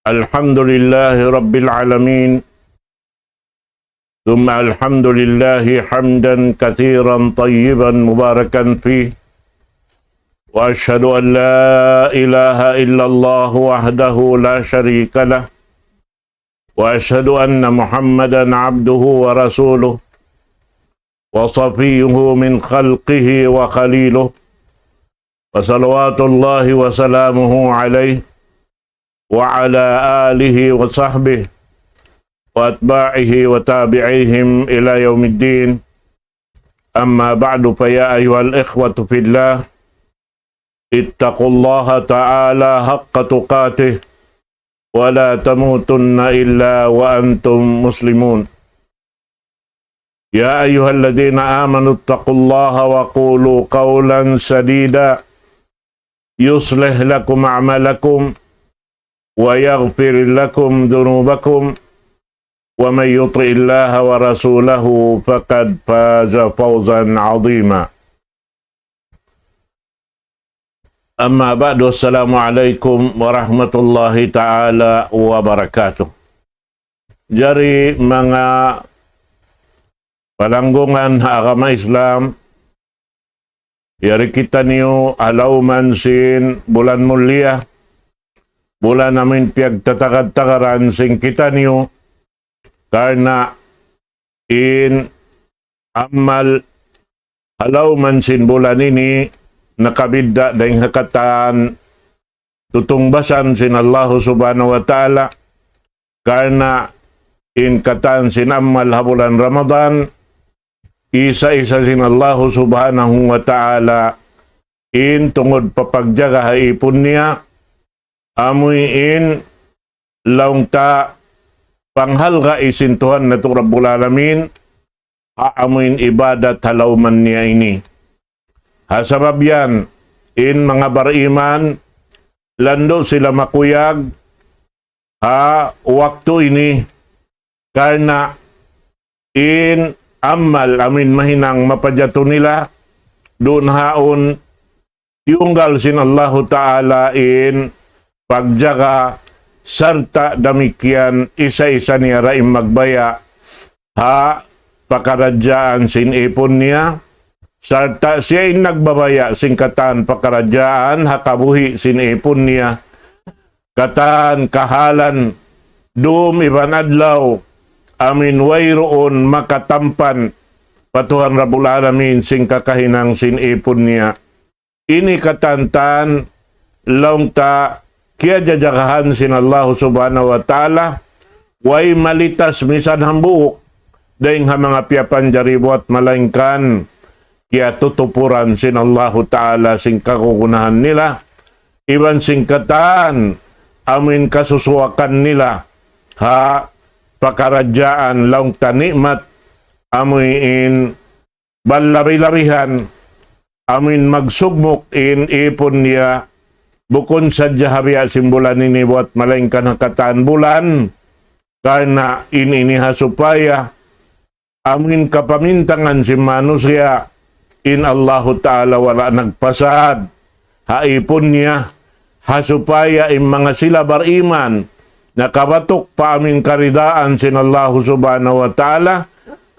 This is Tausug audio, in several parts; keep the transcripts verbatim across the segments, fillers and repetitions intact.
الحمد لله رب العالمين، ثم الحمد لله حمدا كثيرا طيبا مباركا فيه، وأشهد أن لا إله إلا الله وحده لا شريك له، وأشهد أن محمدا عبده ورسوله، وصفيه من خلقه وخليله، وصلوات الله وسلامه عليه وعلى آله وصحبه وأتباعه وتابعيهم إلى يوم الدين. أما بعد، فيا أيها الإخوة في الله، اتقوا الله تعالى حق تقاته ولا تموتن إلا وأنتم مسلمون. يا أيها الذين آمنوا اتقوا الله وقولوا قولا سديدا يصلح لكم أعمالكم ويغفر لكم ذنوبكم ومن يطع الله ورسوله فقد فاز فوزا عظيما. أما بعد، السلام عليكم ورحمة الله تعالى وبركاته. Jari manga palanggungan ha agama Islam, yari kitaniyu ha lawm sin bulan mulia, bulan amun piyagtatagad-tagaran sin kitaniyu, karna' in amal ha lawm sin bulan ini nakabidda' dayn ha katan tutungbasan sin Allahu Subhanahu wa Ta'ala, karna' in katan sin amal ha bulan Ramadan, isa-isa sin Allahu Subhanahu wa Ta'ala in tungud pa pagjaga ha ipun niya, amuin laung ta panghalga' sin Tuhan natu' Rabbul Alamin, ha amuin ibadat ha lawm niya ini. Ha sabab yan, in manga bariman, landu' sila makuyag ha waktu ini, karna' in amal amuin mahinang mapajatu nila, duun haun tiyunggal sin Allahu Ta'ala in pagjaga sarta' damikkiyan isa-isa niya ra in magbaya' ha pakaradjaan sin ipun niya, sarta' siya in nagbabaya' sin katan pakaradjaan ha kabuhi' sin ipun niya, katan kahalan dum iban adlaw, amuin wayruun makatampan pa Tuhan Rabbul Alamin sin kakahinang sin ipun niya. Ini katan laung ta kiyajajagahan sin Allahu Subhanahu wa Ta'ala, way malitas misan hambuuk dayn ha manga piyapanjari buwat malaingkan kiyatutupuran sin Allahu Ta'ala sin kagunahan nila, iban sin katan amuin kasusuwakan nila ha pakaradjaan laung ta ni'mat, amuin balabi-labihan, amuin magsugmuk in ipun niya, bukun sadja ha biya' sin bulan ini buwat malaingkan ha katan bulan, karna' in ini ha supaya amuin kapamintangan sin manusiya', in Allahu Ta'ala wala' nagpasad ha ipun niya, ha supaya in manga sila bariman, nakabatuk pa amuin karidaan sin Allahu Subhanahu wa Ta'ala,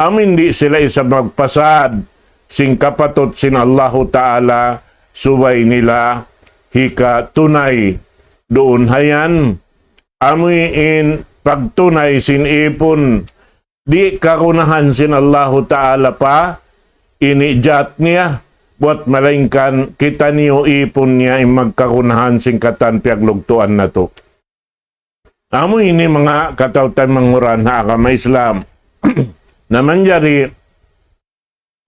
amuin di' sila isab magpasad sin kapatut sin Allahu Ta'ala, subay nila hikatunay. Duun hayan, amuin pagtunay sin ipun, di' kagunahan sin Allahu Ta'ala pa ini jat niya, buwat malaingkan kitaniyu ipun niya in magkagunahan sin katan piyaglugtuan natu'. Amu ini manga kataw-taymanghuran ha agama Islam. Na manjari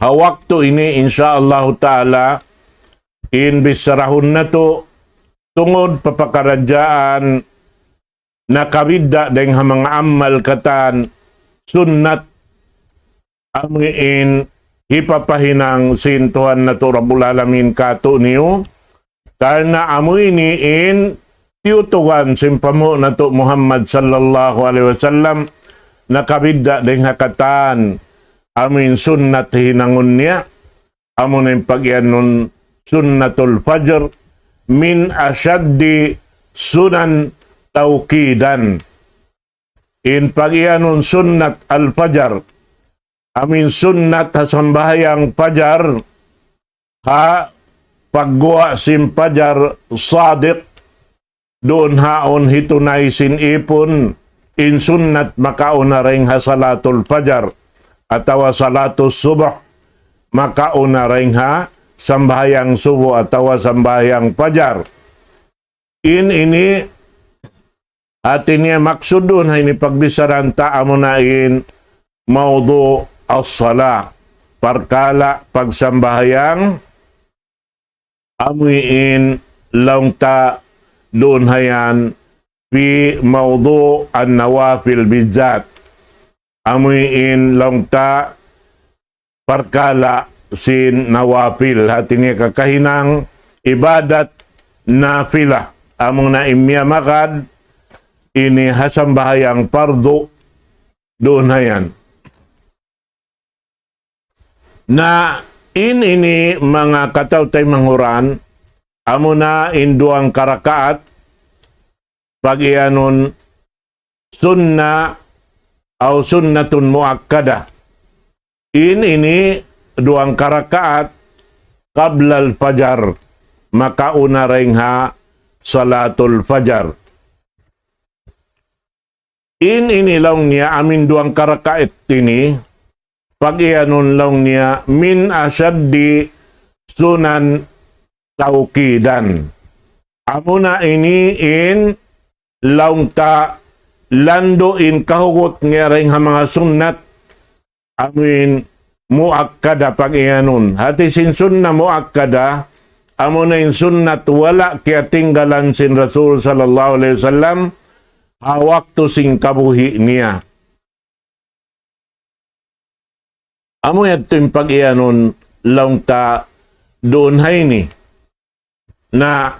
ha waktu ini, insya Allahu Ta'ala, in bicharahun natu' tungud pa pakaradjaan nakabidda' dayn ha manga amal katan sunnat amuin hipapahinang sin Tuhan natu' Rabbul Alamin kātu'niyu, karna' amu ini in tiyutugan sin panghu' natu' Muhammad sallallahu alayhi wasallam, nakabidda' dayn ha katan amuin sunnat hinangun niya, amu na in pag-iyanun sunnatul fajr, min ashaddi sunan tawkidan. In pagiyanun sunnat al-fajar, amuin sunnat ha sambahayang fajar, ha pagguwa' sin fajar sadiq, duun haun hitunay sin ipun, in sunnat makauna dayn ha salatul fajar, atawa salatus subuh, makauna dayn ha sambahayang subuh atawa sambahayang fajar. In ini, hati niya maksud duun ha ini pagbichara ta amuna in mawdu' as-salah, parkala' pagsambahayang, amuin laung ta duun hayan fi mawdu' an-nawafil bizzat. Amuin laung ta parkala' sin nawafil, hati niya kakahinang ibadat nafilah. Amuna in miyamagad ini ha sambahayang pardu duun hayan. Na in ini manga kataw-taymanghuran, amuna in duwang karakaat, pagiyanun sunna aw sunnatun muakkada. In ini duwang karakaat qabla al-fajar, makauna dayn ha salatul fajar. In ini laung niya amuin duwang karakaat ini, pagiyanun laung niya min ashaddi sunan tawkidan. Amuna ini in laung ta landu' in kahugut niya dayn ha manga sunnat amuin muakkada pagiyanun. Hati sin sunna muakkada, amuna in sunnat wala' kiyatinggalan sin Rasul sallallahu alayhi wasallam, ha waktu sin kabuhi' niya. Amu yadtu in pagiyanun laung ta duun ha ini. Na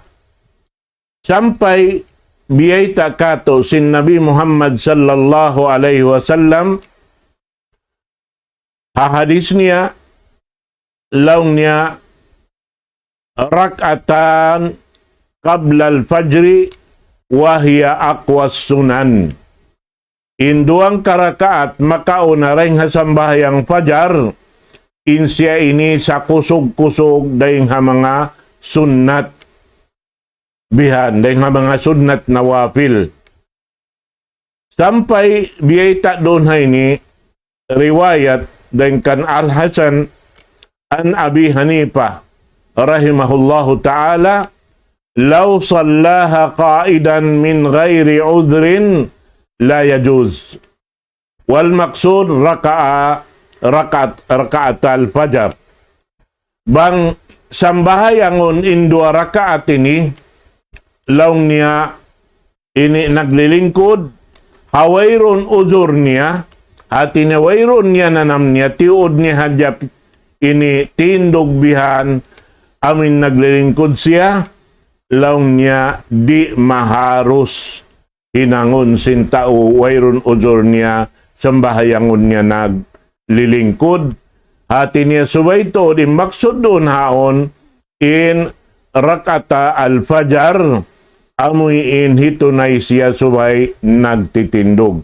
sampay biyayta' katu' sin Nabi Muhammad sallallahu alayhi wasallam, ha hadis niya, laung niya, rak'atan qabla al-fajri wa hiya aqwa sunan. In duwang karakaat makauna dayn ha sambahayang fajar, in siya ini sakusug-kusug dayn ha manga sunnat bihan, dayn ha manga sunnat nawafil. Sampay biyayta' duun ha ini riwayat dayn kan Al-Hasan an Abi Hanifa rahimahullahu ta'ala, لو صلاها قاعدا من غير عذر لا يجوز. والمقصود ركع-، ركعت-، ركعتا الفجر. Bang sambahayangun in duwa rakaat ini, laung niya ini naglilingkud, ha wayruun uzur niya, hati niya wayruun niya nanam niya, tiyuud niya hadja ini tindug bihan, amuin naglilingkud siya, laung niya di' maharus hinangun sin tau wayruun uzur niya, sambahayangun niya naglilingkud. Hati niya subay tuud in maksud duun haun in rak'ata al-fajar, amuin hitunay siya subay nagtitindug.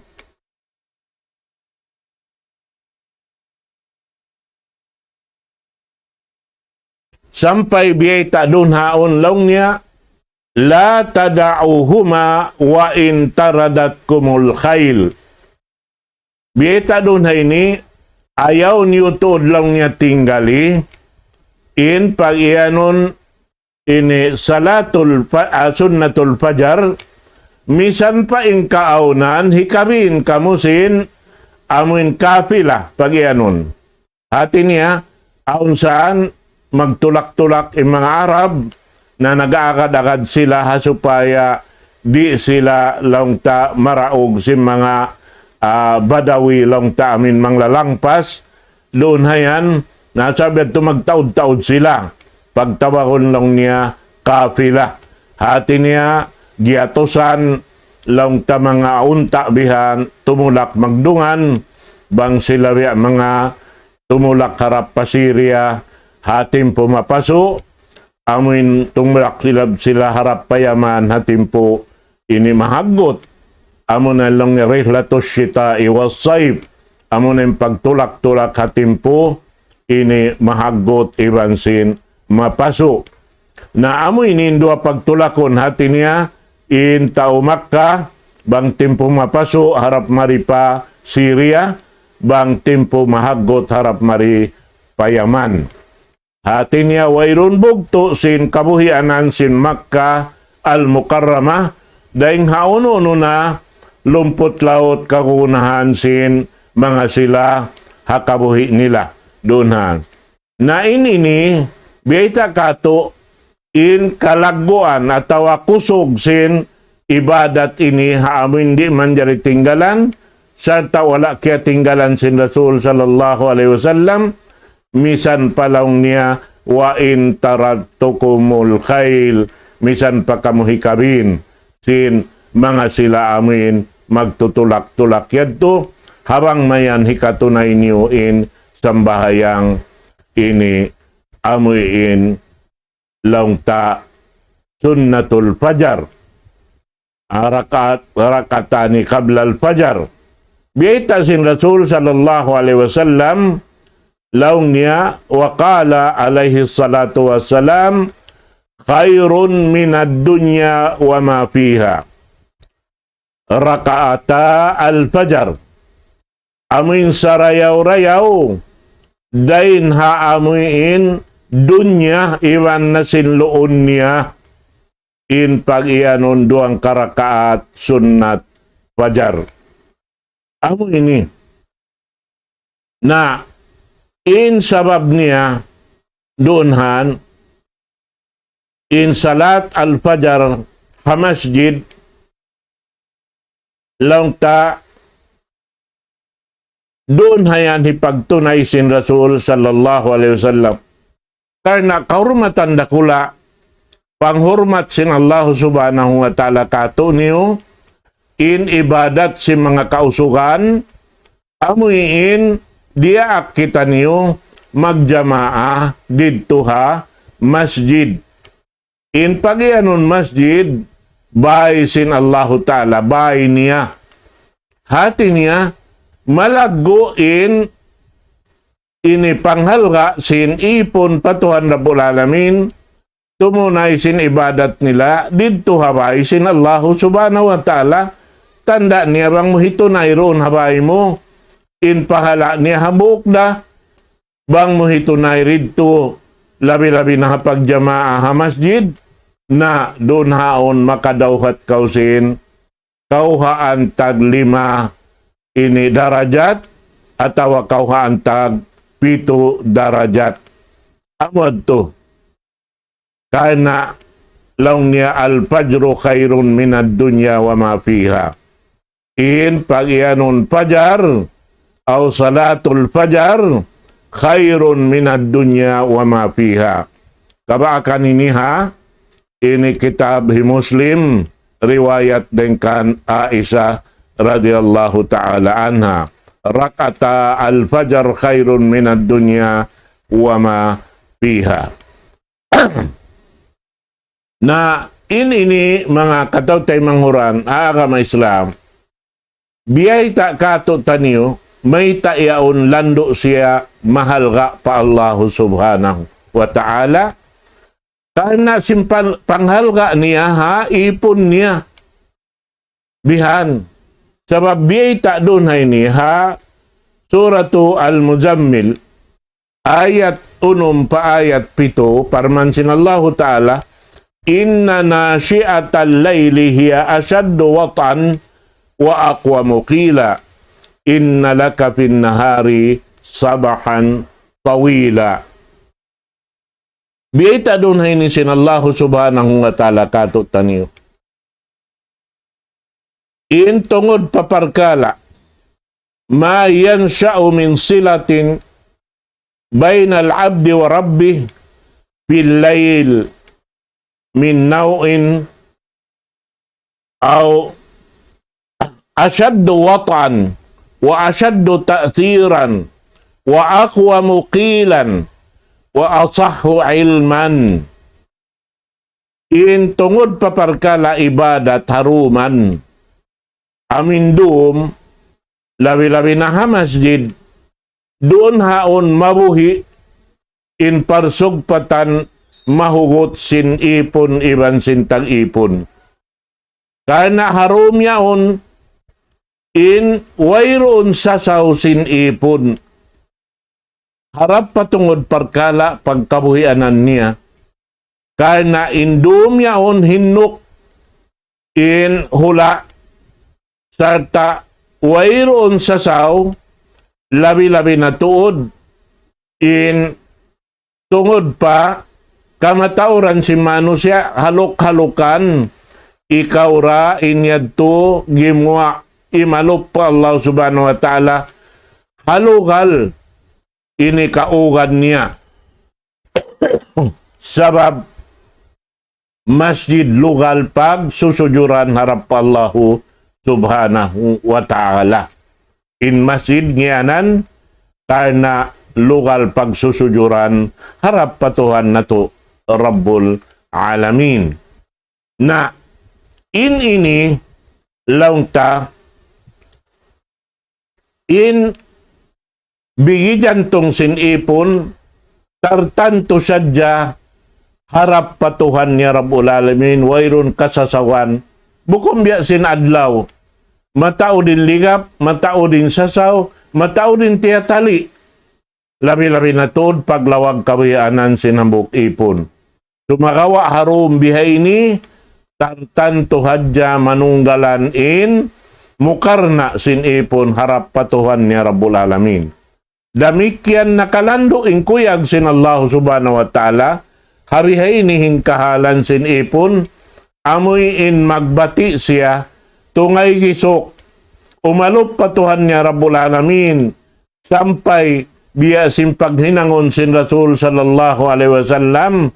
Sampay biyayta' duun haun laung niya, لا تدعوهما وإن طردتكم الخيل. Biyayta' duun ha ini, ayaw niyu tuud laung niya tinggali, in pagiyanun ini salatul fa-, ah, sunnatul fajar, misan pa in kaawnan, hikabin kamu sin amuin kafilah pagiyanun. Hati niya, awn saan magtulak-tulak in manga Arab na nag-aagad-agad sila ha supaya di' sila laung ta maraug sin manga, ah, Badawi laung ta amuin manglalangpas, duun hayan, na sabab yadtu magtaud-taud sila. Pagtawagun laung niya kafilah. Hati niya, giyatusan laung ta manga unta' bihan, tumulak magdungan, bang sila biya' manga tumulak harap pa Syria, ha timpu mapasu', amuin tumulak sila, sila harap pa Yaman, ha timpu ini mahaggut. Amu na laung niya rihlatus shita'i was sayf. Amu na in pagtulak-tulak ha timpu ini mahaggut iban sin mapasu'. Na amu ini in duwa pagtulakun, hati niya in tau Makkah, bang timpu mapasu' harap mari pa Syria, bang timpu mahaggut harap mari pa Yaman. Hati niya wayruun bugtu' sin kabuhianan sin Makkah Al-Mukarramah, dayng ha unu-unu na lumput laut kagunahan sin manga sila ha kabuhi' nila duun ha. Na ini ini, biyayta' katu' in kalagguan atawa kusug sin ibadat ini ha amu in di' manjari tinggalan, sarta' wala' kiyatinggalan sin Rasul sallallahu alayhi wasallam, misan pa laung niya, "Wa in taraktukumul khayl," misan pa kamu hikabin sin manga sila amuin magtutulak-tulak yadtu, ha bang mayan hikatunay niyu in sambahayang ini amuin laung ta sunnatul fajar. Ah, rakaat, rakatani qablal fajar. Biyayta' sin Rasul sallallahu alayhi wasallam, laung niya, wa qala alayhi salatu wassalam, "Khayrun minad dunya wa ma fiha." Rakaata al-fajar. Amuin sarayaw-rayaw, dayn ha amuin dunya iban na sin luun niya, in pag-iyanun duwang karakaat sunnat fajar. Amu ini. Na, in sabab niya, duun han, in salat al-fajar ha masjid, laung ta, duun ha yan hipagtunay sin Rasul sallallahu alayhi wasallam. Karna' kahurmatan dakula', panghurmat sin Allah subhanahu wa ta'ala katu'niyu, in ibadat sin manga kausugan, amuin diyaak kitaniyu magjamaah didtu ha masjid. In pag-iyanun masjid, bay sin Allahu Ta'ala, bay niya. Hati niya, malaggu' in ini panghalga' sin ipun pa Tuhan Rabbul Alamin, tumunay sin ibadat nila, didtu ha bay sin Allahu Subhanahu wa Ta'ala, tanda' niya bang mu hitunay duun ha bay mu, in pahala' niya hambuuk da, bang mu hitunay didtu, labi-labi na ha pagjamaa ha masjid, na duun haun makadawhat kaw sin, kawhaan tag lima ini darajat, atawa kawhaan tag pitu darajat. Amu yadtu. Karna' laung niya, "Al-fajru khayrun minad dunya wa ma fiha." In pag-iyanun fajar, aw salatul fajar, khayrun minad dunya wa ma fiha. Kabaakan ini ha, ini kitab hi Muslim, riwayat dayn kan Aisha radiyallahu ta'ala anha. Rak'ata al-fajar khayrun minad dunya wa ma fiha. Na in ini manga kataw-taymanghuran, agama Islam, biyayta' katu'taniyu, mayta' yaun landu' siya mahalga' pa Allahu Subhanahu wa Ta'ala, karna' sin pan-, panghalga' niya ha ipun niya. Bihan. Sabab biyayta' duun ha ini ha Suratu Al-Muzammil, ayat unum pa ayat pitu, parman sin Allahu Ta'ala, "Inna nashi'atal layli hiya ashaddu wat'an wa aqwamu qila, inna laka fin nahari sabahan tawila." Biyayta' duun ha ini sin Allahu Subhanahu wa Ta'ala katu'taniyu. In tungud pa parkala', ma yansha'u min silatin baynal abdi wa rabbih fil layl min naw'in aw ashaddu wat'an wa ashaddu ta'thiran wa aqwamu qilan wa asahhu ilman. In tungud pa parkala' ibadat ha duman, amu in dum, labi-labi na ha masjid, duun haun mabuhi' in parsugpatan mahugut sin ipun iban sin tag-ipun. Karna' ha dum yaun in wayruun sasaw sin ipun. Harap pa tungud parkala' pagkabuhianan niya. Karna' in dum yaun hinuk in hula' sarta' wayruun sasaw, labi-labi na tuud in tungud pa kamatauran sin manusiya', haluk-halukan, ikaw ra in yadtu gimuwa' imalup pa Allah Subhanahu wa Ta'ala, ha lugal ini kaugan niya. Sabab masjid lugal pagsusujuran harap pa Allahu Subhanahu wa Ta'ala. In masjid ngiyanan karna' lugal pagsusujuran harap pa Tuhan natu' Rabbul Alamin. Na in ini laung ta in bigi jantung sin ipun, tartantu sadja harap pa Tuhan niya Rabbul Alamin, wayruun kasasawan. Bukun biya' sin adlaw. Mataud in ligap, mataud in sasaw, mataud in tiyatali'. Labi-labi na tuud paglawag kabuhianan sin hambuuk ipun. Sumagawa' ha dum bihaini, tartantu hadja manunggalan in mukarna' sin ipun harap pa Tuhan niya Rabbul Alamin. Damikkiyan nakalandu' in kuyag sin Allah Subhanahu wa Ta'ala, ha bihaini in kahalan sin ipun, amuin magbati' siya, tungay gisuk, umalup pa Tuhan niya Rabbul Alamin, sampay biya' sin paghinangun sin Rasul sallallahu alayhi wasallam,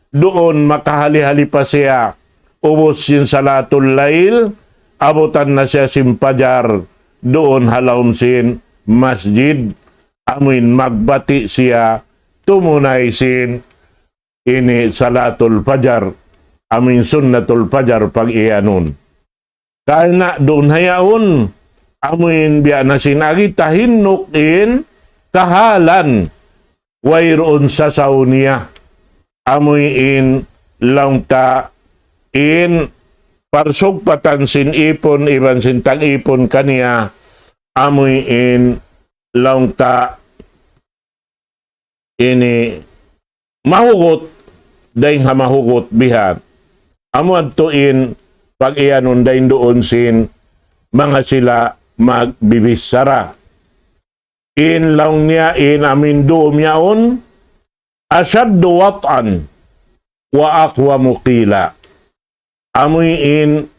duun makahali-hali pa siya, ubus sin salatul layl, abutan na siya sin pajar, duun ha lawm sin masjid, amuin magbati' siya, tumunay sin ini salatul fajar, amuin sunnatul fajar pag-iyanun. Karna' duun ha yaun, amuin biya' na sin agi ta hinuk in kahalan, wayruun sasaw niya. Amuin laung ta in parsugpatan sin ipun iban sin tag-ipun kaniya, amuin laung ta ini mahugut, dayn ha mahugut bihan. Amu yadtu in pag-iyanun dayn duun sin manga sila magbibichara. In laung niya in amuin dum yaun, أشد وطئا وأقوم قيلا. Amuin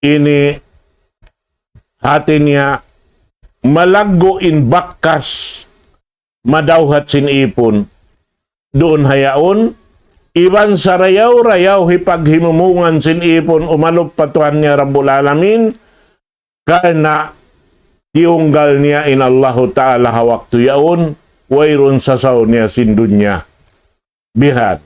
ini hati niya malaggu' in bakas madawhat sin ipun. Duun ha yaun, iban sarayaw-rayaw hipaghimumungan sin ipun umalup pa Tuhan niya Rabbul Alamin, karna' tiyunggal niya in Allahu Ta'ala ha waktu yaun, wayruun sasaw niya sin dunya. Bihan.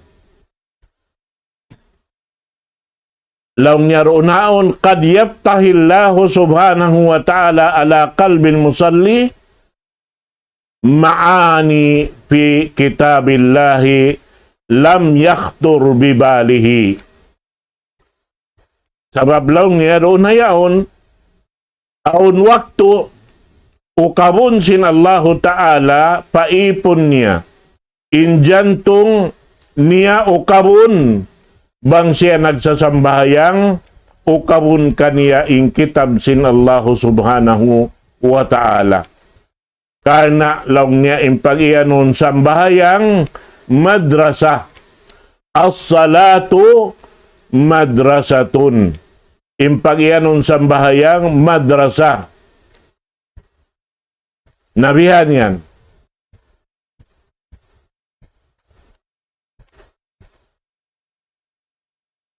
Laung niya duun yaun, قد يفتح الله سبحانه وتعالى على قلب المصلي معاني في كتاب الله لم يخطر بباله. Sabab laung niya duun ha yaun, awn waktu ukabun sin Allahu Ta'ala pa ipun niya. In jantung niya ukabun, bang siya nagsasambahayang, ukabun kaniya in kitab sin Allahu Subhanahu wa Ta'ala. Karna' laung niya in pag-iyanun sambahayang madrasa. الصلاة مدرسة. In pag-iyanun sambahayang madrasa. Na bihan yan.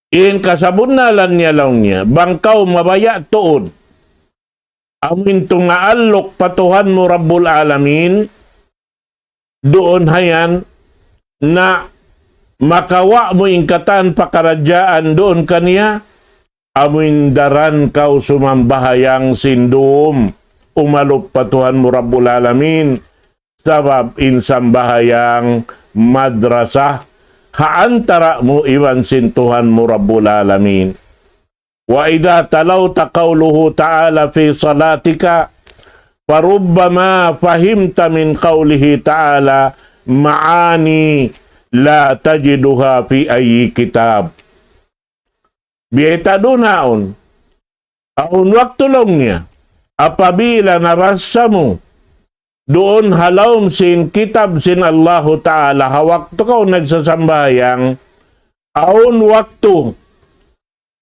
In kasabunnalan niya laung niya, bang kaw mabaya' tuud amuin tungaalluk pa Tuhan mu Rabbul Alamin, duun ha yan na makawa' mu in katan pakaradjaan duun kaniya, amuin daran kaw sumambahayang sin dum, umalup pa Tuhan mu Rabbul Alamin, sabab in sambahayang madrasa ha antara' mu iban sin Tuhan mu Rabbul Alamin. وإذا تلوت قوله تعالى في صلاتك فربما فهمت من قوله تعالى معاني لا تجدها في أي كتاب. Biyayta' duun haun. Awn waktu laung niya, apabila nabasa mu, duun ha lawm sin kitab sin Allahu Ta'ala, ha waktu kaw nagsasambahayang, awn waktu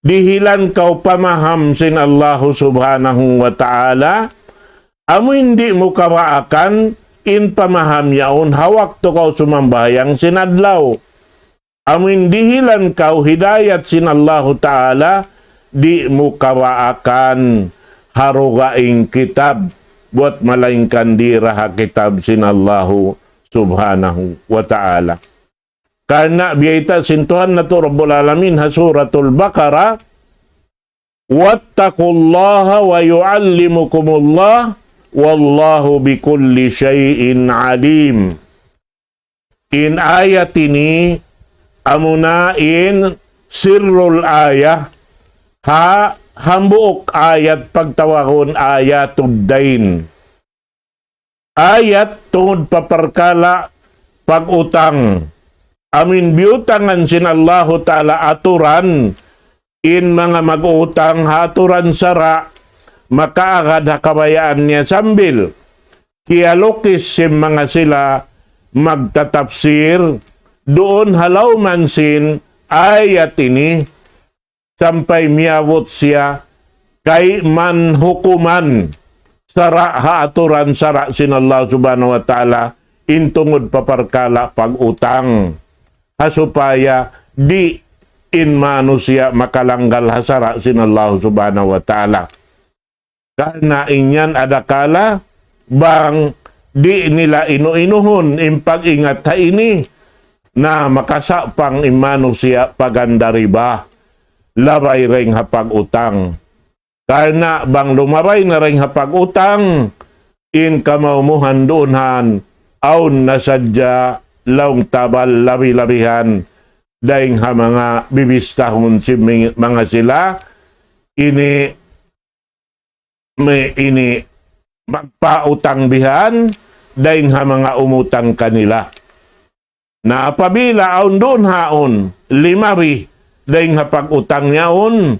dihilan kaw pamaham sin Allahu Subhanahu wa Ta'ala, amu in di' mu kabaakan in pamaham yaun ha waktu kaw sumambahayang sin adlaw. Amu in dihilan kaw hidayat sin Allahu Ta'ala, di' mu kabaakan ha dugaing kitab, buwat malaingkan di' da ha kitab sin Allahu Subhanahu wa Ta'ala. Karna' biyayta' sin Tuhan natu' Rabbul Alamin ha Suratul Baqarah, واتقوا الله ويعلمكم الله والله بكل شيء عليم. In ayat ini, amuna in sirrul ayah, ha hambuuk ayat pagtawagun ayatud dayn. Ayat tungud pa parkala' pag-utang. Amuin biyutangan sin Allahu Ta'ala aturan in manga mag-utang ha aturan sara', makaagad ha kabayaan niya sambil kiyalukis sin manga sila magtatapsir duun ha lawm sin ayat ini, sampay miyabut siya kayman hukuman sara' ha aturan sara' sin Allah Subhanahu wa Ta'ala in tungud pa parkala' pag-utang. Ha supaya di' in manusiya' makalanggal ha sara' sin Allah Subhanahu wa Ta'ala. Karna' in yan adakala bang di' nila inu-inuhun in pag-ingat ha ini, na makasapang in manusiya' pa ganda riba, labay dayn ha pag-utang. Karna' bang lumabay na dayn ha pag-utang, in kamaumuhan duun han, awn na sadja laung ta bal labi-labihan, dayn ha manga bibistahun sin ming-, manga sila, ini, may ini, magpautang bihan, dayn ha manga umutang kanila. Na apabila awn duun haun, limabi, dayn ha pag-utang yaun,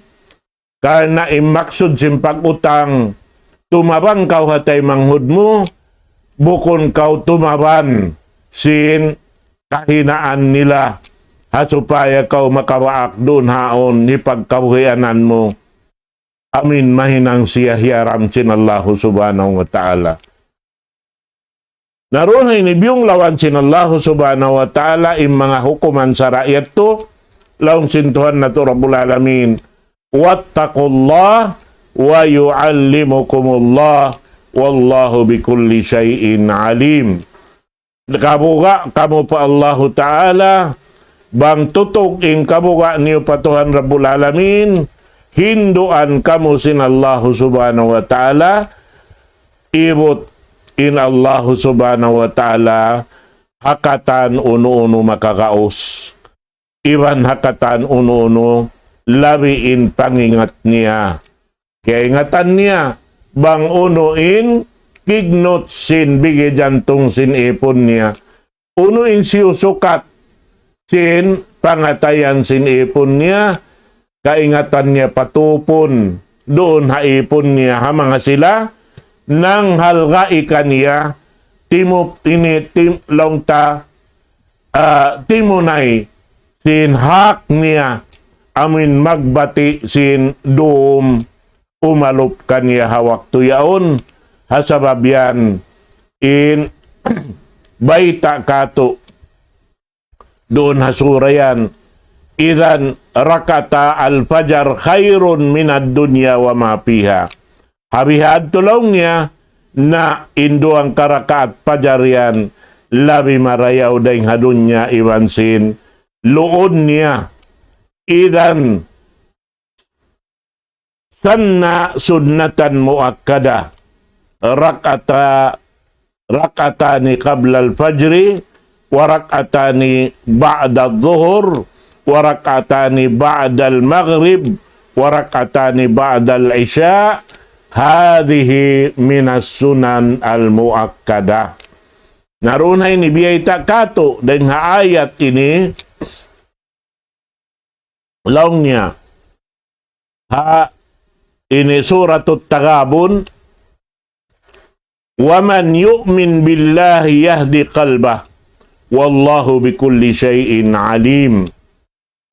karna' in maksud sin pag-utang, tumabang kaw ha taymanghud mu, bukun kaw tumabang sin kahinaan nila, ha supaya kaw makabaak duun haun, hipagkabuhianan mu. Amuin mahinang siya hiyaram sin Allahu Subhanahu wa Ta'ala. Na duun ha ini biyunglawan sin Allahu Subhanahu wa Ta'ala in manga hukuman sara' yadtu, laung sin Tuhan natu' Rabbul Alamin, واتقوا الله ويعلمكم الله والله بكل شيء عليم. Kabuga' kamu pa Allahu Ta'ala, bang tutug in kabuga' niyu pa Tuhan Rabbul Alamin, hinduan kamu sin Allahu Subhanahu wa Ta'ala, ibut in Allahu Subhanahu wa Ta'ala, ha katan unu-unu makagaus. Iban ha katan unu-unu labi in pangingat niya. Kiyaingatan niya, bang unu in kignut sin bigi jantung sin ipun niya. Unu in siyusukat sin pangatayan sin ipun niya, kaingatan niya patupun duun ha ipun niya ha manga sila, nanghalgai kaniya, timup ini tim-, laung ta, ah, timunay sin hak niya, amuin magbati' sin dum umalup kaniya ha waktu yaun, ha sabab yan in bayta' katu' duun ha sura yan, إذا ركعتا الفجر خير من الدنيا وما فيها. Ha bihadtu laung niya, na in duwang karakaat pajar yan, labi marayaw dayng ha dunya iban sin luun niya. إذن سن سنة مؤكدة ركعتا ركعتان قبل الفجر وركعتان بعد الظهر وركعتان بعد المغرب وركعتان بعد العشاء هذه من السنن المؤكدة. Na duun ha ini biyayta' katu' dayn ha ayat ini, laung niya ha ini Suratut Taghabun, ومن يؤمن بالله يهد قلبه والله بكل شيء عليم.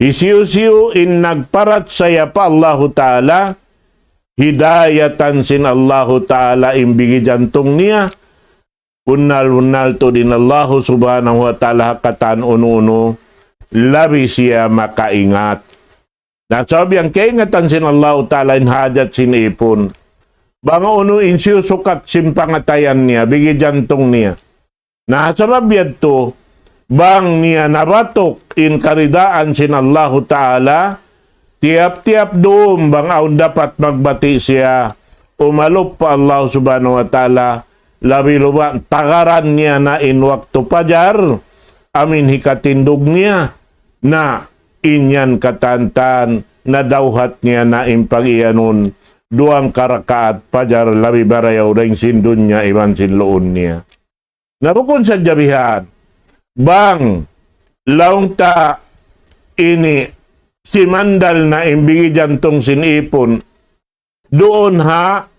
Hisiyu-siyu in nagparachaya pa Allahu Ta'ala, hidayatan sin Allahu Ta'ala in bigi jantung niya, bunnal-bunnal tuud in Allahu Subhanahu wa Ta'ala ha katan unu-unu, labi siya makaingat. Na sabab yan kaingatan sin Allahu Ta'ala in hajat sin ipun. Bang unu in siyusukat sin pangatayan niya, bigi jantung niya. Na sabab yadtu, bang niya nabatuk in karidaan sin Allahu Ta'ala, tiyap-tiyap dum bang awn dapat magbati' siya, umalup pa Allah Subhanahu wa Ta'ala, labi-labi tagaran niya na in waktu pajar, amu in hikatindug niya, na in yan katantan, nadawhat niya na in pag-iyanun, duwang karakaat pajar labi marayaw dayn sin dunya iban sin luun niya. Na bukun sadja bihan, bang laung ta ini simandal na in bigi jantung sin ipun, duun ha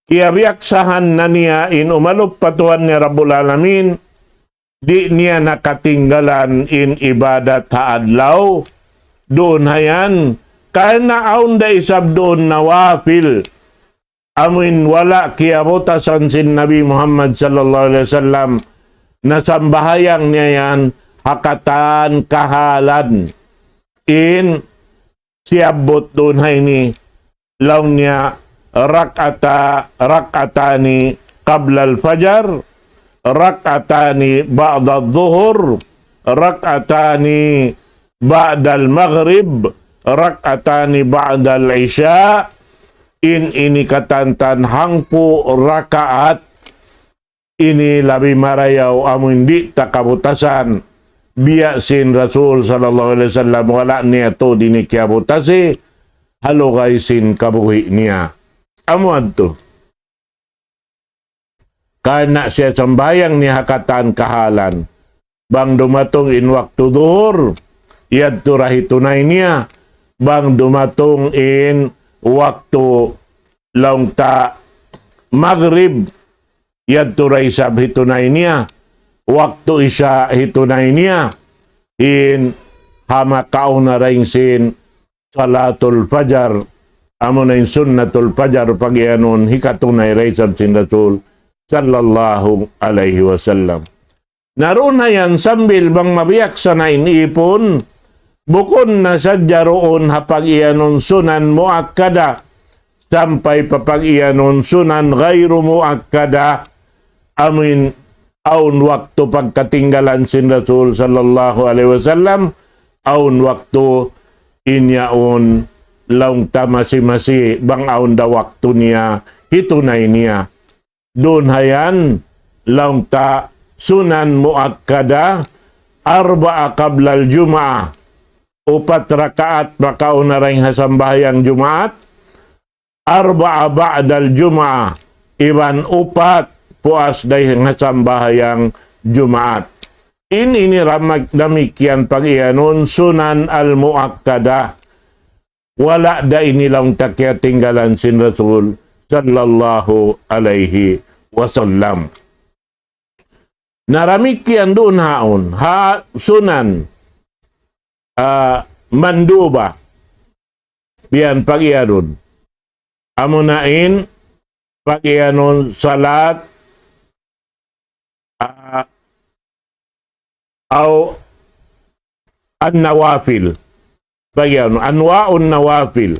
kiyabiyaksahan na niya in umalup pa Tuhan niya Rabbul Alamin, di' niya na katinggalan in ibadat ha adlaw, duun ha yan, karna' awn da isab duun nawafil. Amu in wala' kiyabutasan sin Nabi Muhammad sallallahu alayhi wasallam, na sambahayang niya yan ha katan kahalan. In siyabbut duun ha ini, laung niya, ركعتا ركعتان قبل الفجر ركعتان بعد الظهر ركعتان بعد المغرب ركعتان بعد العشاء. In ini katantan hangpu' rakaat, ini labi marayaw amu in di' ta kabutasan. Biya' sin Rasul sallallahu alayhi wasallam, wala' niya tuud ini kiyabutasi ha lugay sin kabuhi' niya. Amu yadtu. Karna' siya sambahayang niya ha katan kahalan. Bang dumatung in waktu duhur, yadtu ra hitunay niya. Bang dumatung in waktu laung ta magrib, yadtu ra isab hitunay niya. Waktu isya hitunay niya. In ha makauna dayn sin salatul fajar, amuna in sunnatul fajar, pag-iyanun hikatunay da isab sin Rasul sallallahu alayhi wasallam. Na duun na yan sambil bang mabiyaksa na in ipun, bukun na sadja duun ha pag-iyanun sunan muakkada, sampay pa pag-iyanun sunan ghayru muakkada, amuin awn waktu pagkatinggalan sin Rasul sallallahu alayhi wasallam, awn waktu in yaun laung ta masi-masi, bang awn da waktu niya, hitunay niya. Duun ha yan, laung ta sunan muakkada, arba'a qablal jum'ah. Upat rakaat makauna dayn ha sambahayang Jumaat, arba'a ba'dal jum'ah, iban upat puas dayn ha sambahayang Jumaat. In ini ramak damikkiyan pag-iyanun sunan al-muakkada. Wala' da ini laung ta kiyatinggalan sin Rasul sallallahu alayhi wasallam. Na damikkiyan duun haun, ha sunan, ah, manduba. Biya' pag-iyanun. Amuna in pag-iyanun salat, ah, aw an-nawafil. Pag-iyanun, anwa'un nawafil.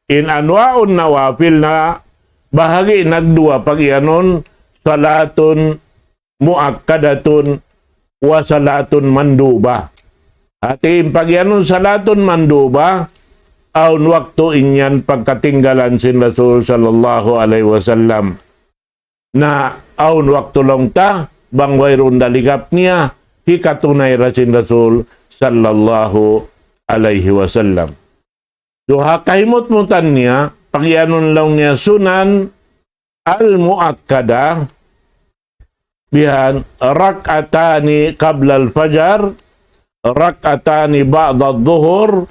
In anwa'un nawafil na bahagi' nagduwa, pag-iyanun salatun muakkadatun wa salatun manduba. Hati in pagiyanun salatun manduba, awn waktu in yan pagkatinggalan sin Rasul sallallahu alayhi wasallam. Na awn waktu laung ta, bang wayruun da ligap niya, hikatunay da sin Rasul sallallahu alayhi wasallam. Duwa kahimutmutan niya, pagiyanun laung niya sunan al-muakkada, bihan, rak'atani qabla al-fajar, rak'atani ba'da al-zuhur,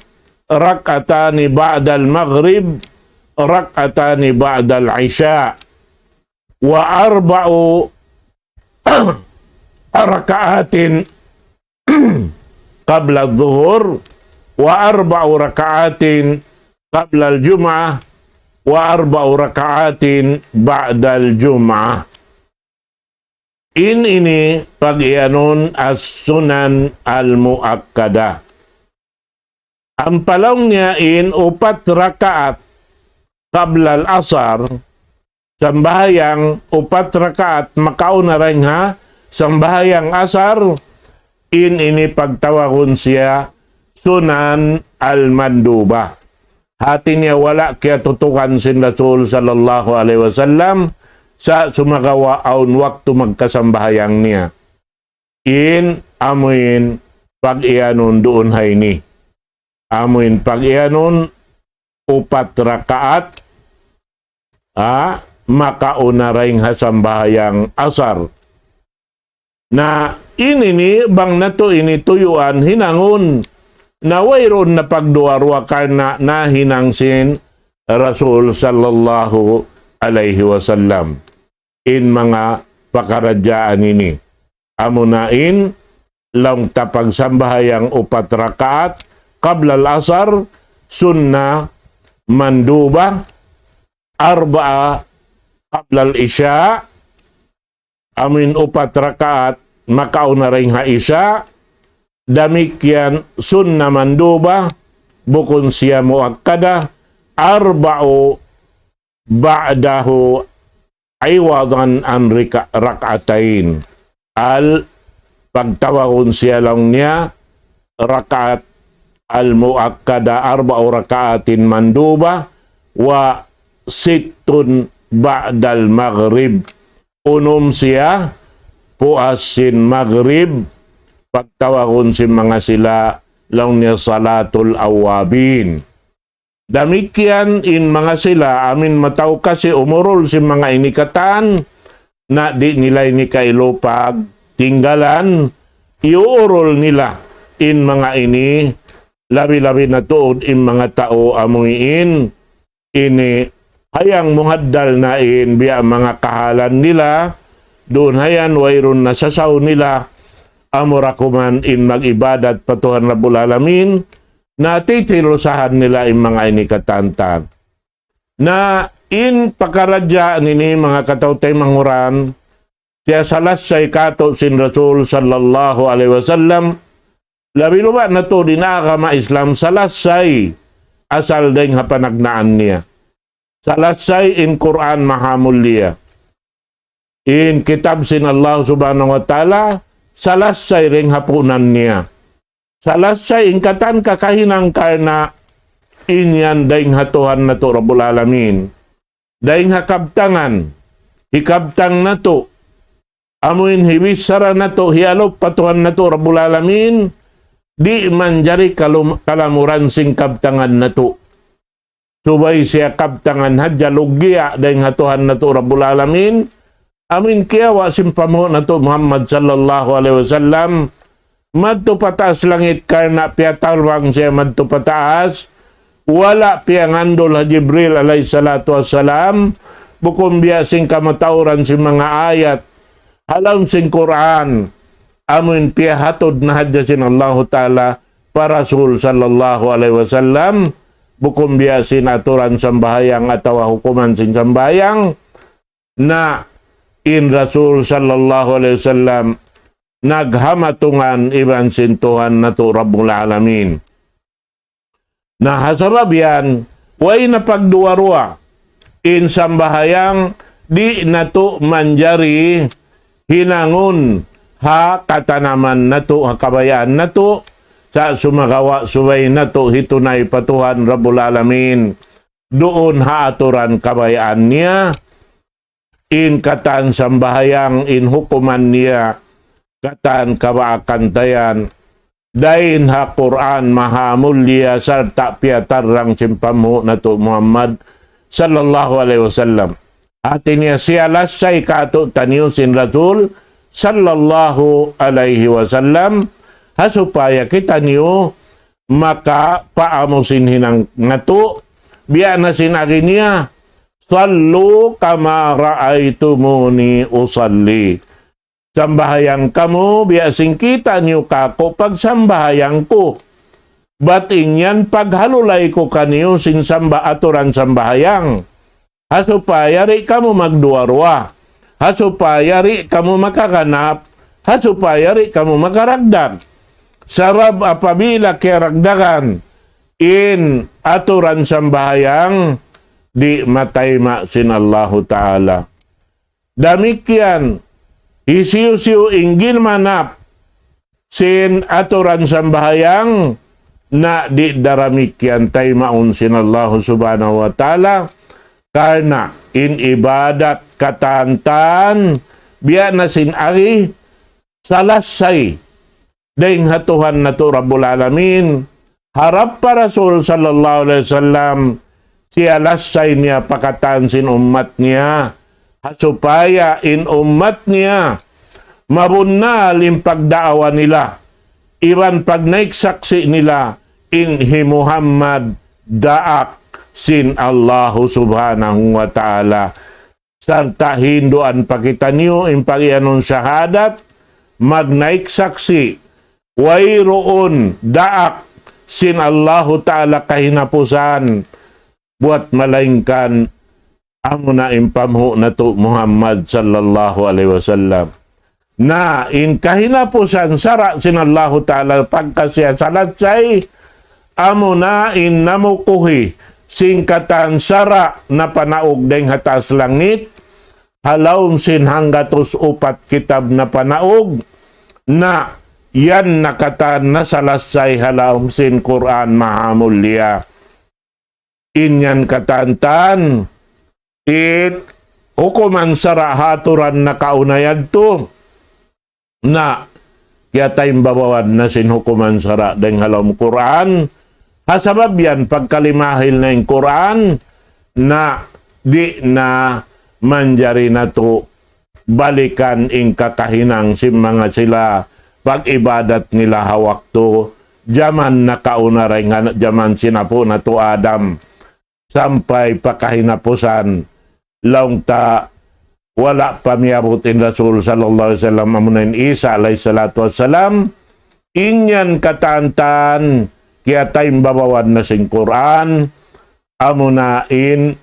rak'atani ba'da al-maghrib, rak'atani ba'da al-isha, wa arba'u raka'atin qabla al-zuhur, wa arba'u raka'atin qabla al-jum'ah, wa arba'u raka'atin ba'da al-jum'ah. In ini pagiyanun as-sunan al-muakkada. Ampa laung niya in upat rakaat qabla al-asar, sambahayang upat rakaat makauna dayn ha sambahayang asar, in ini pagtawagun siya sunan al-manduba. Hati niya wala' kiyatutukan sin Rasul sallallahu alayhi wasallam, sa' sumagawa' awn waktu magkasambahayang niya. In amuin pagiyanun duun ha ini. Amuin pagiyanun upat rakaat, ha, makauna dayn ha sambahayang asar. Na in ini bang natu' ini tuyuan hinangun, na wayruun na pagduwa-ruwa karna' nahinang sin Rasul sallallahu alayhi wasallam in manga pakaradjaan ini. Amuna in laung ta pagsambahayang upat rakaat qabla al-asar, sunnah manduba, arba'a qabla al-isha, amuin upat rakaat makauna dayn ha isha, damikkiyan sunnah manduba, bukun siya muakkada, arba'u ba'dahu iwadan an rika-, rak'atain. Al, pagtawagun siya laung niya, rakaat al-muakkada, arba'u raka'atin manduba, wa sittun ba'dal maghrib. Unum siya, puas sin maghrib, pagtawagun sin manga sila, laung niya salatul awwabin. Damikkiyan in manga sila, amuin matawkasi umurul sin manga ini katan, na di' nila ini kailu pagtinggalan, iuurul nila in manga ini, labi-labi na tuud in manga tau amuin, ini, hayang muhaddal na in biya' manga kahalan nila, duun hayan wayruun na sasaw nila, amura kuman in mag-ibadat pa Tuhan Rabbul Alamin, na titilusahan nila in manga ini katantan. Na in pakaradjaan ini manga kataw-taymanghuran, siya salassay katu' sin Rasul sallallahu alayhi wasallam, labi-labi na tuud in agama Islam, salassay asal dayn ha panagnaan niya. Salassay in Qur'an mahamulliya. In kitab sin Allah Subhanahu wa Ta'ala, salassay dayn ha puunan niya. Salassay in katan kakahinang karna' in yan dayn ha Tuhan natu' Rabbul Alamin. Dayn ha kabtangan, hikabtang natu', amuin hibichara natu', hiyalup pa Tuhan natu' Rabbul Alamin, di' manjari kalum-, kalamuran sin kabtangan natu'. Subay siya kabtangan hadja luggiya' dayn ha Tuhan natu' Rabbul Alamin. Amuin kiyawa' sin panghu' natu' Muhammad sallallahu alayhi wasallam. Madtu pataas langit karna' piyatalbang siya madtu pataas. Wala' piyangandul ha Jibril alayhi salatu wassalam. Bukun biya' sin kamatauran sin manga ayat ha lawm sin Qur'an. Amuin piyahatud na hadja sin Allahu Ta'ala pa Rasul sallallahu alayhi wasallam, bukun biya' sin aturan sambahayang atawa hukuman sin sambahayang, na in Rasul sallallahu alayhi wasallam naghamatungan iban sin Tuhan natu' Rabbul Alamin. Na ha sabab yan, way na pagduwa-ruwa in sambahayang di' natu' manjari hinangun ha katanaman natu', ha kabayaan natu', Sa' sumagawa' subay natu' hitunay pa Tuhan Rabbul Alamin. Duun ha aturan kabayaan niya, in katan sambahayang, in hukuman niya, katan kabaakan ta yan. Dayn ha Qur'an mahamulliya sarta' piyatarrang sin panghu' natu' Muhammad sallallahu alayhi wasallam. Hati niya siya lassay kātu'niyu sin Rasul sallallahu alayhi wasallam, ha supaya kitaniyu makapaamu sin hinang natu', biya' na sin agi niya, "Sallu kama ra'aytumuni usalli." Sambahayang kamu, biya' sin kita' niyu kāku' pagsambahayang ku. Bat in yan paghalulay ku kaniyu sin samba-, aturan sambahayang. Ha supaya di' kamu magduwa-ruwa. Ha supaya di' kamu makaganap. Ha supaya di' kamu makaragdag. Sabab apabila kiyaragdagan in aturan sambahayang, di' matayma' sin Allahu Ta'ala. Damikkiyan, hisiyu-siyu in ginmanap sin aturan sambahayang, na di' damikkiyan taymaun sin Allahu Subhanahu wa Ta'ala, karna' in ibadat katantan, biya' na sin agi, salassay dayn ha Tuhan natu' Rabbul Alamin, harap pa Rasul sallallahu alayhi wasallam, siya lassay niya pa katan sin ummat niya, ha supaya in ummat niya, mabunnal in pagdaawa nila, iban pagnaik saksi' nila, in hi Muhammad daak sin Allahu Subhanahu wa Ta'ala. Sarta' hinduan pa kitaniyu in pag-iyanun shahadat, magnaik saksi', wayruun daak sin Allahu Ta'ala kahinapusan, buwat malaingkan amuna in panghu' natu' Muhammad sallallahu alayhi wasallam. Na in kahinapusan sara' sin Allahu Ta'ala pagka siya salassay, amuna in namukuhi sin katan sara' napanaug dayn ha taas langit, ha lawm sin hanggatus upat kitab napanaug, na yan na katan nasalassay ha lawm sin Qur'an mahamulliya. In yan katantan, it hukuman sara' ha aturan nakauna yadtu, na kiyataimbabawan na sin hukuman sara' dayn ha lawm Qur'an. Ha sabab yan, pagkalimahil na in Qur'an, na di' na manjari natu' balikan in kakahinang sin manga sila pag-ibadat nila ha waktu jaman nakauna dayn ha jaman sin apu' natu' Adam sampay pa kahinapusan, laung ta wala' pa miyabut in Rasul sallallahu alayhi wasallam, amuna in Isa alayhi salatu wassalam, in yan katantan kiyataimbabawan na sin Qur'an, amuna in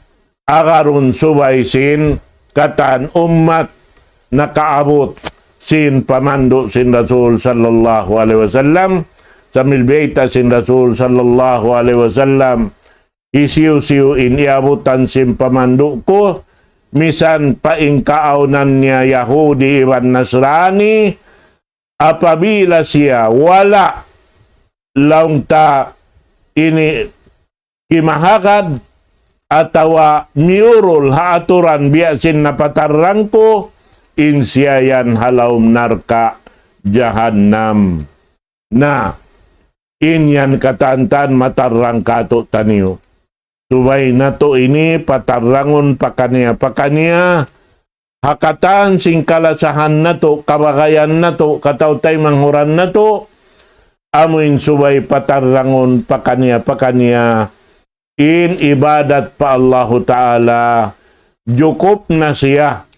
agarun subay sin katan ummat nakaabut sin pamandu' sin Rasul sallallahu alayhi wasallam, sambil biyayta' sin Rasul sallallahu alayhi wasallam, hisiyu-siyu in iyabutan sin pamandu' ku, misan pa in kaawnan niya Yahudi iban Nasrani, apabila siya wala' laung ta ini kimahagad atawa miyurul ha aturan biya' sin napatarrang ku, in siya yan ha lawm narka' jahannam. Na, in yan katantan matarrang kātu'niyu. Subay natu' ini patarrangun pakaniya-pakaniya, ha katan sin kalasahan natu', kabagayan natu', kataw-taymanghuran natu', amu in subay patarrangun pakaniya-pakaniya, in ibadat pa Allahu Ta'ala, jukup na siya,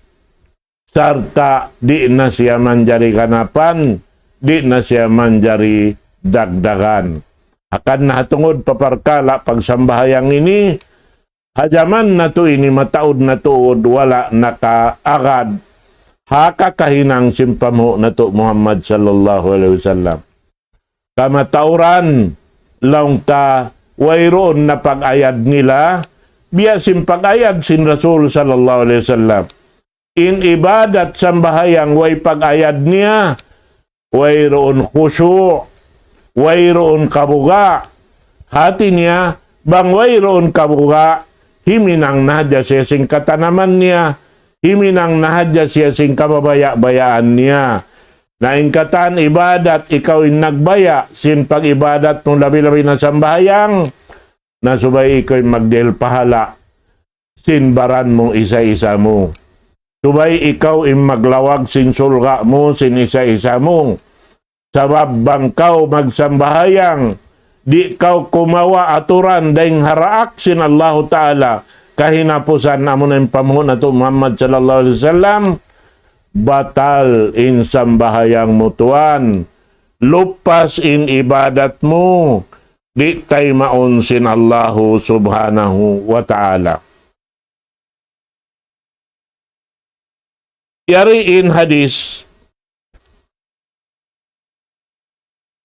sarta' di' na siya manjari ganapan, di' na siya manjari dagdagan. Hangkan na ha tungud pa parkala' pagsambahayang ini, ha jaman natu' ini mataud na tuud wala' nakaagad ha kakahinang sin panghu' natu' Muhammad sallallahu alayhi wasallam. Kamatauran, laung ta, wayruun na pag-ayad nila, biya' sin pag-ayad sin Rasul sallallahu alayhi wasallam. In ibadat sambahayang way pag-ayad niya, wayruun khushu', wayruun kabuga'. Hati niya, bang wayruun kabuga', himinang na hadja siya sin katanaman niya, himinang na hadja siya sin kababaya'-bayaan niya. Na in katan ibadat, ikaw in nagbaya', sin pag-ibadat mu labi-labi na sambahayang, na subay ikaw in magdihil pahala' sin baran mu isa-isa mu. Subay ikaw in maglawag sin surga' mu sin isa-isa mu. Sabab bang kaw magsambahayang, di' kaw kumawa' aturan dayn ha daak sin Allahu Ta'ala, kahinapusan amuna in panghu' natu' Muhammad sallallahu alayhi wasallam, batal in sambahayang mu tuwan. Lupas in ibadat mu, di' taymaun sin Allahu Subhanahu wa Ta'ala. Yari in hadis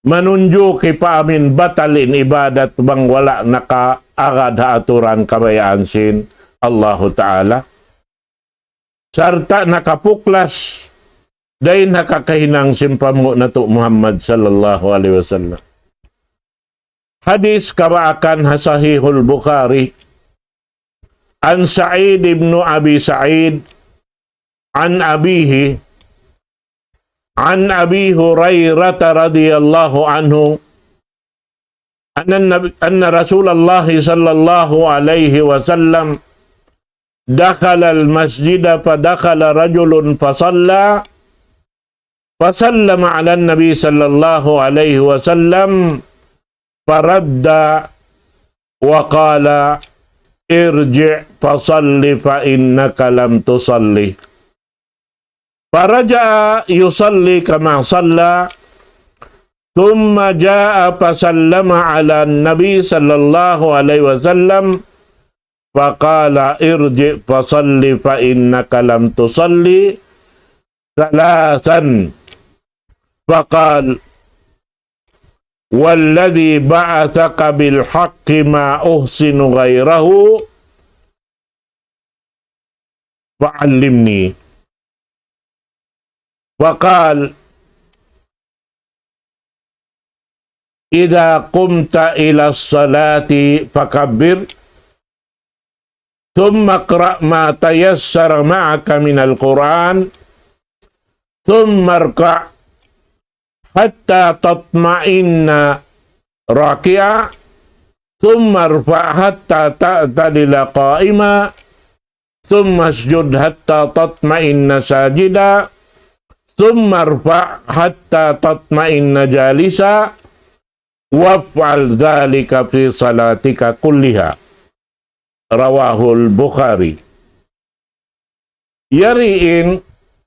manunjuki pa amin batal in ibadat bang wala' nakaagad ha aturan kabayaan sin Allahu Ta'ala. Sarta' nakapuklas dayn ha kakahinang sin panghu' natu' Muhammad sallallahu alayhi wasallam. Hadis kabaakan ha Sahihul Bukhari. عن سعيد بن أبي سعيد عن أبيه عن أبي هريرة رضي الله عنه أن النبي، أن رسول الله صلى الله عليه وسلم دخل المسجد فدخل رجل فصلى فسلم على النبي صلى الله عليه وسلم فرد وقال: ارجع فصل فإنك لم تصل. فرجع يصلي كما صلى، ثم جاء فسلم على النبي صلى الله عليه وسلم فقال: ارجع فصل فإنك لم تصل ثلاثا. فقال: والذي بعثك بالحق ما أحسن غيره فعلمني. فقال: إذا قمت إلى الصلاة فكبر، ثم اقرأ ما تيسر معك من القرآن، ثم اركع حتى تطمئن راكعا، ثم ارفع حتى تعتدل قائما، ثم اسجد حتى تطمئن ساجدا، ثم ارفع حتى تطمئن جالسا، وافعل ذلك في صلاتك كلها. رواه البخاري. Yari in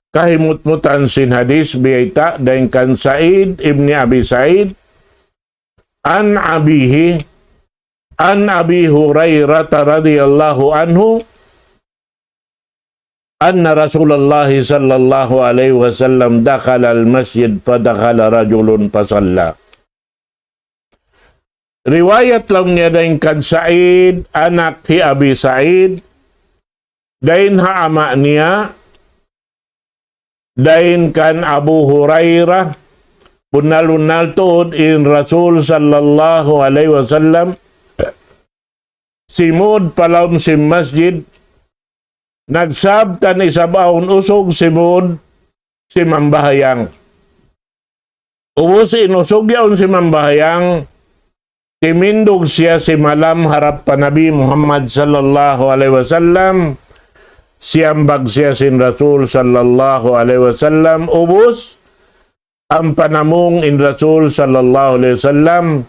kahimutmutan sin hadis biyayta' dayn kan Sa'id ibn Abi Sa'id, عن أبيه عن أبي هريرة رضي الله عنه أن رسول الله صلى الله عليه وسلم دخل المسجد فدخل رجل فصلى. Riwayat laung niya dayn kan Sa'id, anak hi Abi Sa'id, dayn ha ama' niya, dayn kan Abu Hurairah, bunnal-bunnal tuud in Rasul sallallahu alayhi wasallam, simud pa lawm sin masjid, nagsabtan isab awn usug simud simambahayang. Ubus in usug yaun simambahayang, timindug siya simalam harap pa Nabi Muhammad sallallahu alayhi wasallam, siyambag siya sin Rasul sallallahu alayhi wasallam, ubus, ampa namung in Rasul sallallahu alayhi wasallam,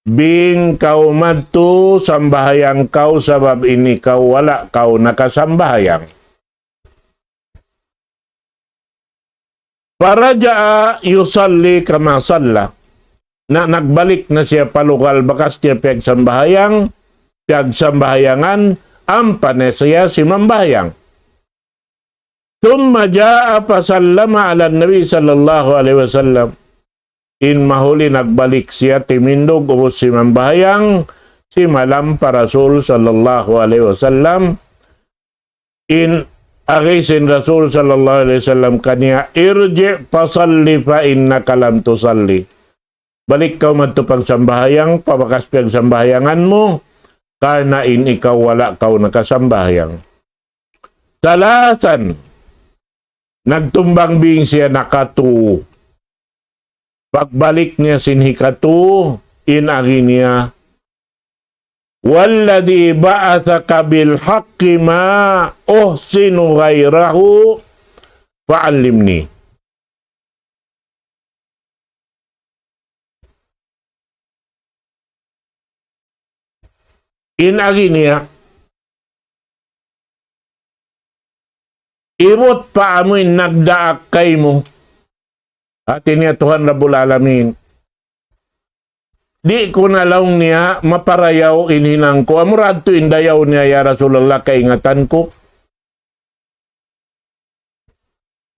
"Bing kaw madtu sambahayang kaw sabab ini kaw wala' kaw nakasambahayang." فرجع يصلي كما صلى. Na nagbalik na siya pa lugal bakas niya piyagsambahayang, piyagsambahayangan, ampa na siya simambahayang. ثم جاء فسلم على النبي صلى الله عليه وسلم. In mahuli nagbalik siya timindug ubus simambahayang, simalam pa Rasul sallallahu alayhi wasallam. In agi sin Rasul sallallahu alayhi wasallam kaniya, "ارجع فصل فإنك لم تصل." Balik kaw madtu pagsambahayang, pa bakas piyagsambahayangan mu, karna' in ikaw wala' kaw nakasambahayang. Salasan, nagtumbang bing siya nakatū. Pagbalik niya sin hikatū, in agi niya, والذي بعثك بالحق ما أحصي غيره فعلمني. In agi niya, ibut pa amu in nagdaak kaymu. Hati niya Tuhan Rabbul Alamin. Di' ku na laung niya maparayaw in hinang ku. Amura adtu in dayaw niya, ya Rasulullah, kaingatan ku.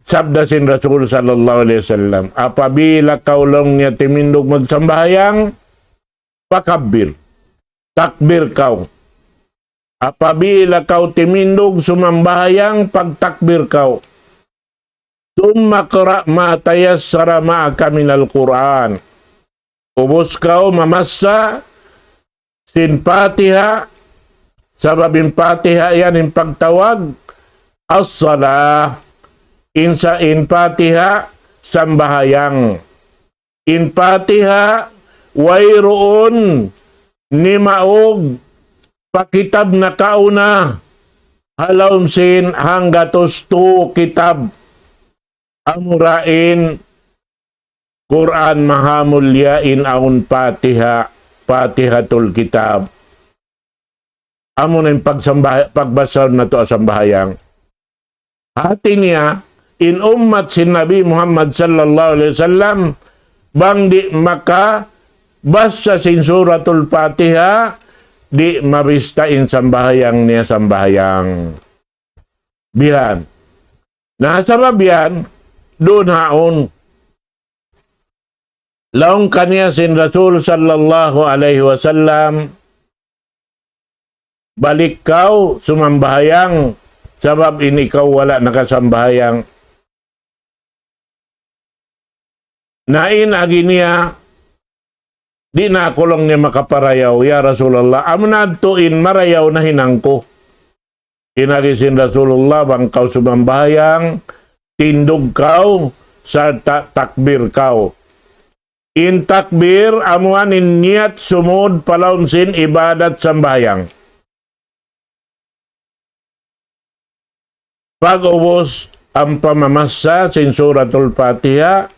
Sabda sin Rasul sallallahu alayhi wasallam, apabila kaw laung niya timindug magsambahayang, fakabbir. Takbir kaw. Apabila kaw timindug sumambahayang, pagtakbir kaw. ثم اقرأ ما تيسر معك من القرآن. Ubus kaw mamassa sin Fatiha, sabab in Fatiha yan in pagtawag as-salah. In sa-, in Fatiha, sambahayang. In Fatiha, wayruun nimaug pa kitab nakauna, ha lawm sin hanggatus tū kitab. Amura in Qur'an mahamulliya in awn Fatiha, Fatihatul Kitab. Amu na in pagsambah-, pagbasa natu' ha sambahayang. Hati niya, in ummat sin Nabi Muhammad sallallahu alayhi wasallam, bang di' makabasa sin Suratul Fatiha, di' mabista in sambahayang niya sambahayang. Bihan. Na sabab yan, duun haun. Laung kaniya sin Rasul sallallahu alayhi wasallam, balik kaw sumambahayang, sabab in ikaw wala' nakasambahayang. Na in agi niya, di' na aku laung niya makaparayaw, ya Rasulullah, amu na adtu in marayaw na hinang ku. In agi sin Rasulullah, bang kaw sumambahayang, tindug kaw, sarta' takbir kaw. In takbir, amuan in niyat sumud pa lawm sin ibadat sambahayang. Pag-ubus, ampa mamassa sin Suratul Fatiha,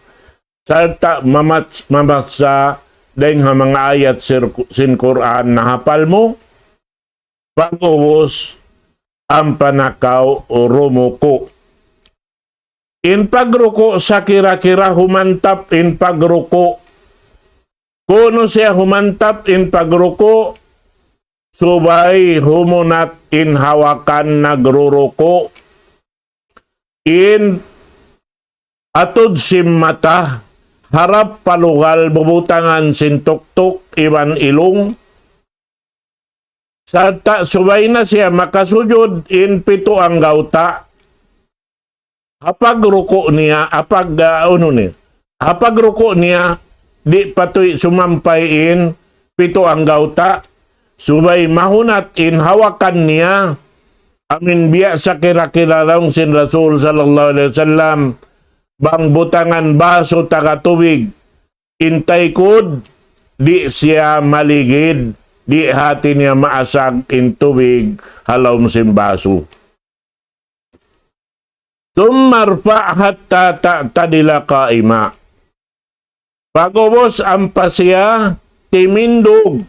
sarta' mamat-, mamassa dayn ha manga ayat sir-, sin Qur'an na hapal mu, pag-ubus, ampa na kaw rumuku'. In pagruku', sakira-kira humantap in pagruku'. Kunu' siya humantap in pagruku', subay humunat in hawakan nagruruku'. In atud sin mata, harap pa lugal bubutangan sin tuktuk iban ilung. Sarta' subay na siya makasujud in pitu anggawta'. Ha pagruku' niya, ha pag-, ah, unu niya. Ha pagruku' niya, di' pa tuud sumampay in pitu anggawta'. Subay mahunat in hawakan niya. Amu in biya' sakira-kira laung sin Rasul sallallahu alayhi wasallam, bang butangan basu taga tubig in taykud, di' siya maligid, di' hati niya maasag in tubig ha lawm sin basu. ثم ارفع حتى تعتدل قائما. Pag-ubus ampa siya timindug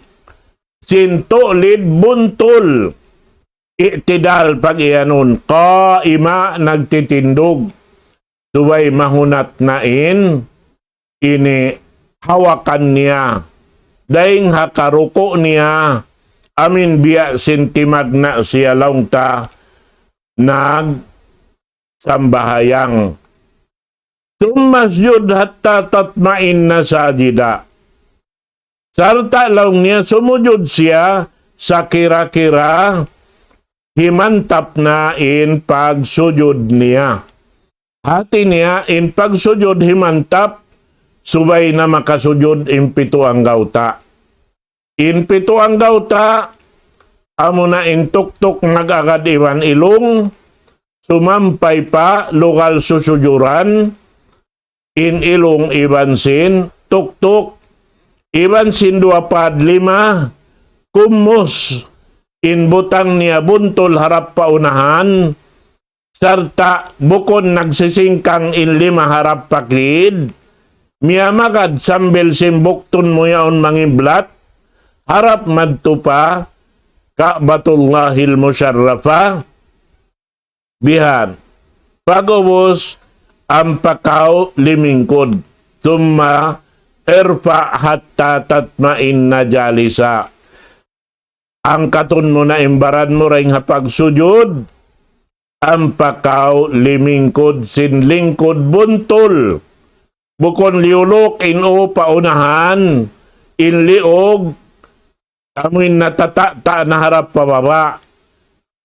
sin tulid buntul. I'tidal pag-iyanun. Qaima, nagtitindug. Subay mahunat na in ini hawakan niya. Dayn ha karuku' niya, amu in biya' sin timagna' siya laung ta nagsambahayang. ثم اسجد حتى تطمئن ساجدا. Sarta' laung niya sumujud siya sakira-kira himantap na in pagsujud niya. Hati niya in pagsujud himantap, subay na makasujud in pitu anggawta'. In pitu anggawta', amuna in tuktuk nag-agad iban ilung, sumampay pa lugal susujuran, in ilung iban sin tuktuk, iban sin duwa pad lima, kumus, in butang niya buntul harap pa unahan, sarta' bukun nagsisingkang in lima harap pa kid, miyamagad sambil sin buktun mu yaun mangiblat, harap madtu pa Ka'batullahil Musharrafa, bihan. Pag'ubus, ampa kaw limingkud. Thumma irfa' hatta tatma'inna jalisa. Angkatun mu na in baran mu dayn ha pagsujud, ampa kaw limingkud sin lingkud buntul. Bukun liyuluk in ū pa unahan, in liug, amuin natata'ta' na harap pa baba'.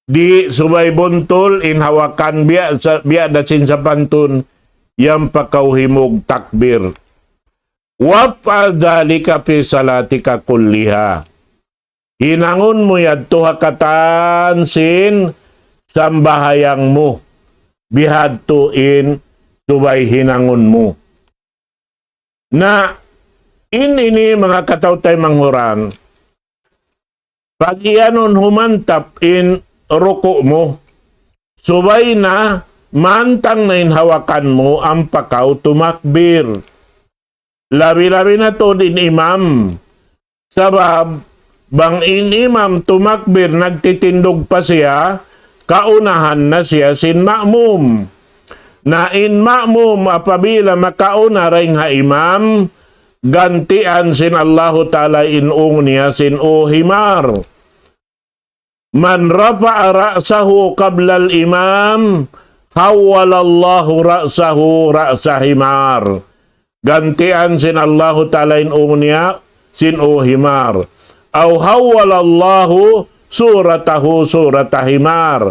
Di' subay buntul in hawakan biya' sa-, biya' da sin sapantun, yan pa kaw himug takbir. وافعل ذلك في صلاتك كلها. Hinangun mu yadtu ha katan sin sambahayang mu. Bihadtu in subay hinangun mu. Na, in ini manga kataw-taymanghuran, pag-iyanun humantap in ruku' mu, subay na mantang na in hawakan mu ampa kaw tumakbir. Labi-labi na tuud in imam. Sabab, bang in imam tumakbir nagtitindug pa siya, kaunahan na siya sin ma'mum. Na in ma'mum apabila makauna dayn ha imam, gantian sin Allahu Ta'ala in ū niya sin ū himar. من رفع رأسه قبل الإمام حول الله رأسه رأس حمار. Gantian sin Allahu Ta'ala in ū niya, sin ū himar. أو حول الله صورته صورة حمار.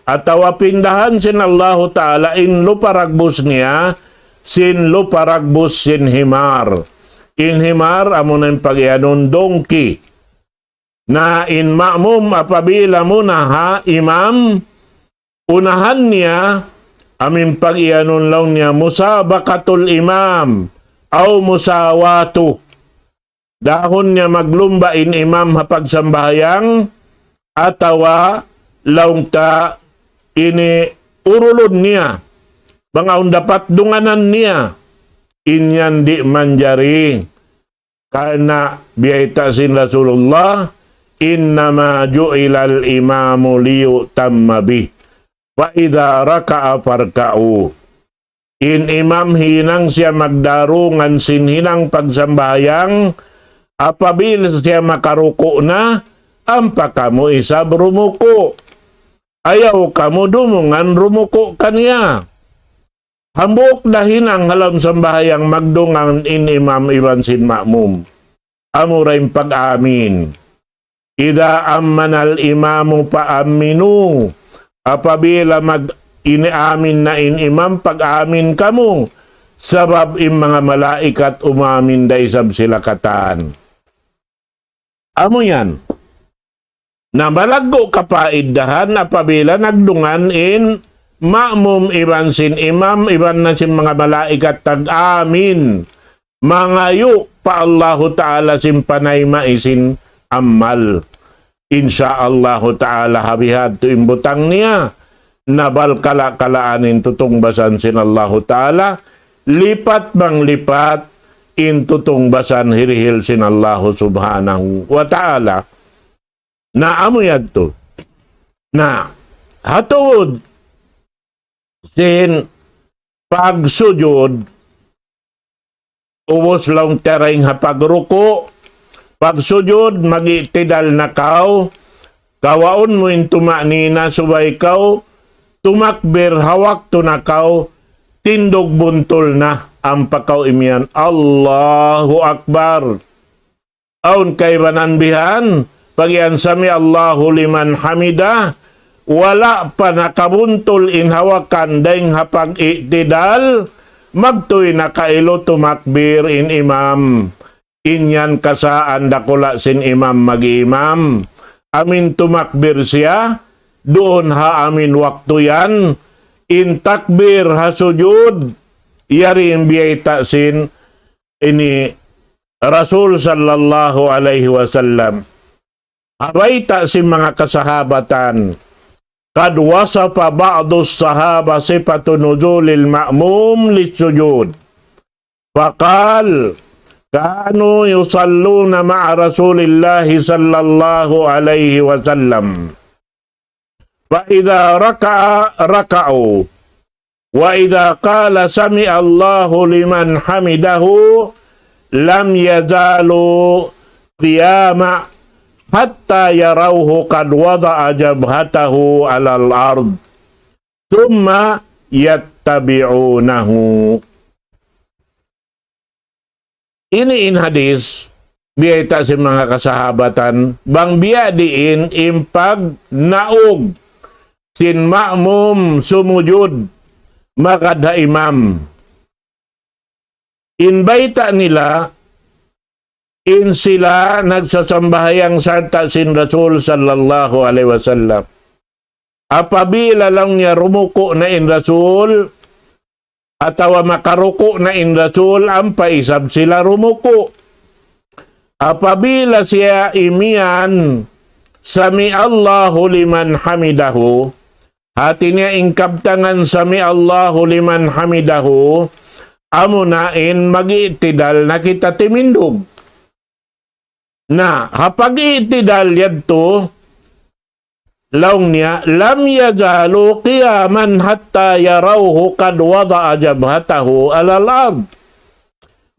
Atawa pindahan sin Allahu Ta'ala in lupa dagbus niya, sin lupa dagbus sin himar. In himar, amuna in pag-iyanun donkey. Na in ma'mum apabila muna ha imam, unahan niya, amu in pag-iyanun laung niya مسابقة الإمام أو مساواته. Dahun niya maglumba in imam ha pagsambahayang, atawa laung ta ini urulun niya, bang awn dapat dunganan niya, in yan di' manjari. Karna' biyayta' sin Rasulullah, إنما جعل الإمام ليؤتم به فإذا ركع فاركعوا. In imam hinang siya magdarungan sin hinang pagsambahayang, apabila siya makaruku' na, ampa kamu isab rumuku'. Ayaw kamu dumungan rumuku' kaniya. Hambuuk da hinang ha lawm sambahayang magdungan in imam iban sin ma'mum. Amura in pag-amin. إذا أمّن الإمام فأمّنوا. Apabila mag-, ini amin na in imam, pag-amin kamu. Sabab in manga malaikat umamin da isab sila katan. Amu yan. Na malaggu' kapaidahan apabila nagdungan in ma'mum iban sin imam iban na sin manga malaikat tag-amin. Mangayu' pa Allahu Ta'ala sin panayma' sin amal. Insya Allahu Ta'ala ha bihadtu in butang niya. Na bal kala-kalaan in tutungbasan sin Allahu Ta'ala, lipat bang lipat in tutungbasan hirihil sin Allahu Subhanahu wa Ta'ala. Na amu yadtu. Na, ha tuud sin pagsujud, ubus laung ta dayn ha pagruku', pagsujud, mag-i'tidal na kaw, kawaun mu in tuma'nina subay kaw, tumakbir ha waktu na kaw, tindug buntul na, ampa kaw imiyan, Allahu Akbar. Awn kaibanan bihan, pag-iyan سمع الله لمن حمده, wala' pa nakabuntul in hawakan dayn ha pag-i'tidal, magtuy na kailu tumakbir in imam. In yan kasaan dakula' sin imam mag-imam. Amin tumakbir siya, duun ha amin waktu yan, in takbir ha sujud, yari in biyayta' sin ini Rasul sallallahu alayhi wasallam. Ha bayta' sin manga kasahabatan, قد وصف بعض الصحابة صفة نزول المأموم للسجود. فقال: كانوا يصلون مع رسول الله صلى الله عليه وسلم، فإذا ركع ركعوا، وإذا قال سمع الله لمن حمده لم يزالوا قياما حتى يروه قد وضع جبهته على الأرض ثم يتبعونه. Ini in hadis, biyayta' sin manga kasahabatan, bang biya' diin in pagnaug sin ma'mum sumujud magad ha imam. In bayta' nila, in sila nagsasambahayang sarta' sin Rasul sallallahu alayhi wasallam. Apabila laung niya rumuku' na in Rasul, atawa makaruku' na in Rasul, ampa isab sila rumuku'. Apabila siya imiyan, سمع الله لمن حمده, hati niya in kabtangan سمع الله لمن حمده, amuna in mag-i'tidal na kita timindug. Na, ha pag-i'tidal yadtu, laung niya, لم يزالوا قياما حتى يروه قد وضع جبهته على الأرض.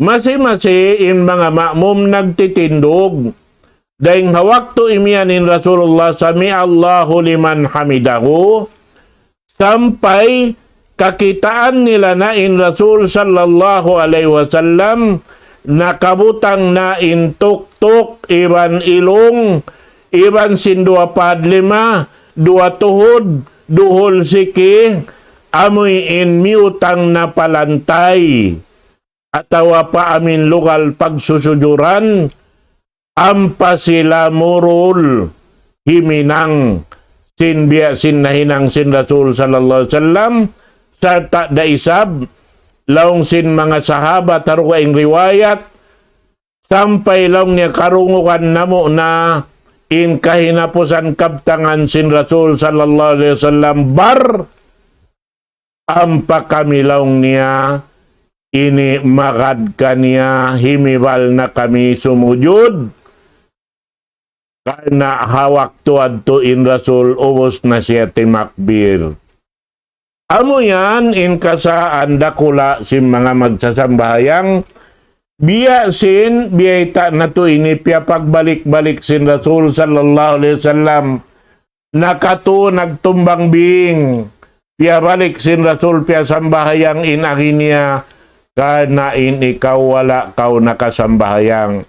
Masi-masi in manga ma'mum nagtitindug. Dayng ha waktu imiyan in Rasulullah, سمع الله لمن حمده, sampay kakitaan nila na in Rasul sallallahu alayhi wasallam, nakabutang na in tuktuk, iban ilung, iban sin duwa padlima, duwa tuhud, duhul siki, amuin miyutang na pa lantay, atawa pa amin lugal pagsusujuran, ampa sila murul himinang sin biya' sin nahinang sin Rasul sallallahu alayhi wasallam, sarta' da isab, laung sin manga sahabat ha dugaing riwayat, sampay laung niya karungugan namu' na in kahinapusan kabtangan sin Rasul sallallahu alayhi wasallam, bar ampa kami laung niya ini magad kaniya, himibal na kami sumujud. Karna' ha waktu yadtu in Rasul ubus na siya timakbir. Amu yan in kasaan dakula' sin manga magsasambahayang, biya' sin, biyayta' natu' ini piyapagbalik-balik sin Rasul sallallahu alayhi wasallam. Nakatu nagtumbang bing, piyabalik sin Rasul piyasambahayang in agi niya, karna' in ikaw wala' kaw nakasambahayang.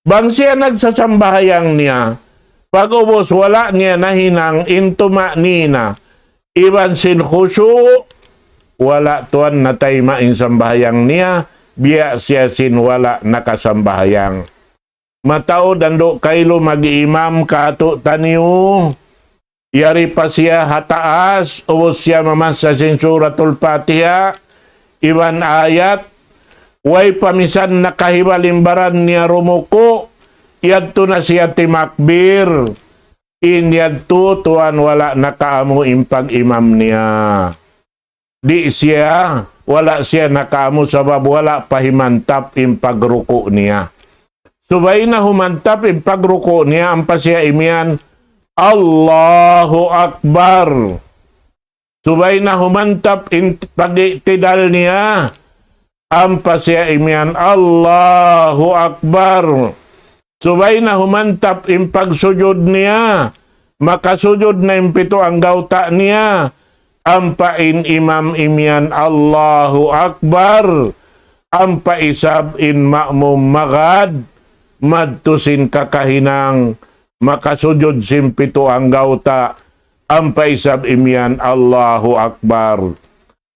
Bang siya nagsasambahayang niya, pag-ubus wala' niya nahinang in tuma'nina, iban sin khushu', wala' tuwan natayma' in sambahayang niya, biya' siya sin wala' nakasambahayang. Mataud andu' kailu mag-imam katu' taniyu. Yari pa siya ha taas, ubus siya mamassa sin Suratul Fatiha, iban ayat, way pa misan nakahibal in baran niya rumuku', yadtu na siya timakbir. In yadtu tuwan wala' nakaamu in pag-imam niya. Di' siya, wala' siya nakaamu sabab wala' pa himantap in pagruku' niya. Subay na humantap in pagruku' niya, ampa siya imiyan, "Allahu Akbar." Subay na humantap in pag-i'tidal niya, ampa siya imiyan, "Allahu Akbar." Subay na humantap in pagsujud niya, makasujud na in pitu anggawta' niya, ampa in imam imiyan, "Allahu Akbar." Ampa isab in ma'mum magad, madtu sin kakahinang, makasujud sin pitu anggawta', ampa isab imiyan, "Allahu Akbar."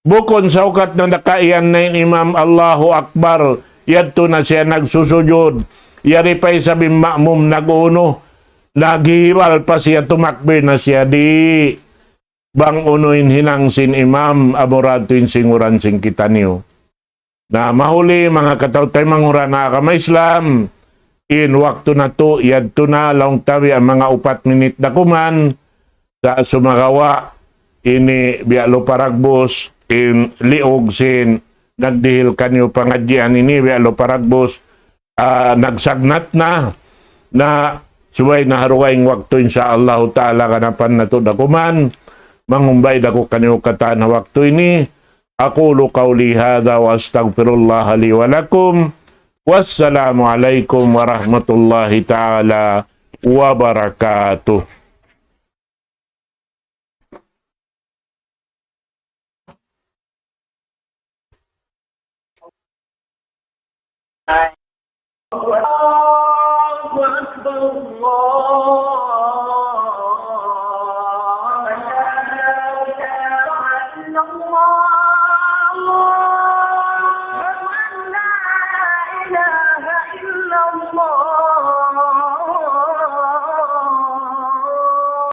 Bukun saukat na nakaiyan na in imam, Allahu Akbar, yadtu na siya nagsusujud. Yari pa isab in ma'mum nag-unu, naghihibal pa siya, tumakbir na siya. Di', bang unu in hinang sin imam, amura yadtu in singuran sin kitaniyu. Na mahuli, manga kataw-taymanghuran, manga kaagama Islam, in waktu natu', yadtu na, laung ta biya' manga upat minit da kuman, sa' sumagawa', ini biya' lupa dagbus, in liug sin nagdihil kaniyu pangadjian ini, biya' lupa dagbus, ah, nagsagnat na, na subay na ha dugaing waktu, insya Allahu ta'ala, ganapan natu' da kuman, mangumbay da ku kaniyu katan ha waktu ini. أقول قولي هذا وأستغفر الله لي ولكم. والسلام عليكم ورحمة الله تعالى وبركاته. الله أكبر، الله